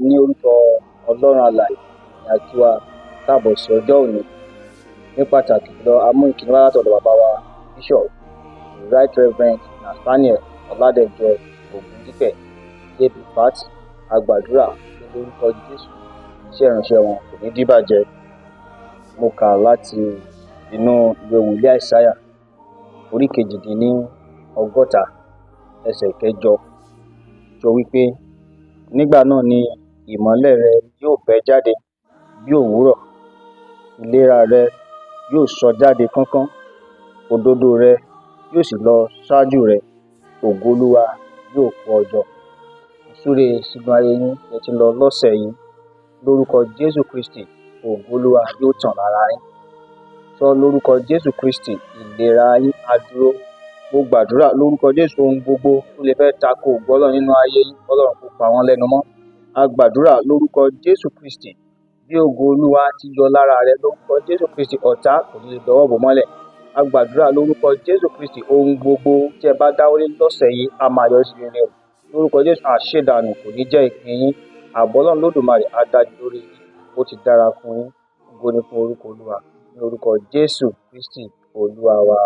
Ní orúkọ Ọlọ́run alààyè ni a kí wa káàbọ̀ sí ọjọ́ òní. Ní pàtàkì jùlọ, a mú ìkíni wá látọ̀dọ̀ bàbá wa Bishop Right Reverend Nathaniel Ọládẹ̀jọ Ògúndípẹ̀ JP Pat. A gbàdúrà pé lórúkọ Jésù, iṣẹ́ ìránṣẹ́ wọn kò ní díbàjẹ́. Mo kà láti inú ìwé wòlíì Àìsáyà orí 68 ẹsẹ̀ 8 tó wípé, nígbà náà ni ìmọ́lẹ̀ rẹ yóò bẹ́ jáde bí òwúrọ̀, ìlera rẹ yóò sọ jáde kánkán, òdodo rẹ yóò sì lọ ṣáájú rẹ, ògo Olúwa yóò kó ọ jọ. Ìsúre sínú ayé yín ẹ ti lọ lọ́sẹ̀ yìí, lórúkọ Jésù Kristi, ògo Olúwa yóò tàn lára yín. Sọ lórúkọ Jésù Kristi, ìlera yín á dúró. Mo gbàdúrà lórúkọ Jésù, ohun gbogbo tó lè fẹ́ tako ògo Ọlọ́run nínú ayé yín, Ọlọ́run kó pa wọ́n lẹ́nu mọ́. A gbàdúrà lórúkọ Jésù Kristi, bí ògo Olúwa ti yọ lára rẹ lórúkọ Jésù Kristi, ọ̀tá kò ní lè dọwọ́ bò mọ́lẹ̀. A gbàdúrà lórúkọ Jésù Kristi, ohun gbogbo tí ẹ bá dáwọ́lé lọ́sẹ̀ yìí á máa yọrí sí rere o. Lórúkọ Jésù, àṣedànù kò ní jẹ́ ìpín yín. Ààbò Ọlọ́run Lódùmarè á dájú lórí yín, ó ti dára fún yín. Ògo ni fún orúkọ Olúwa. Ní orúkọ Jésù Kristi Olúwa wa.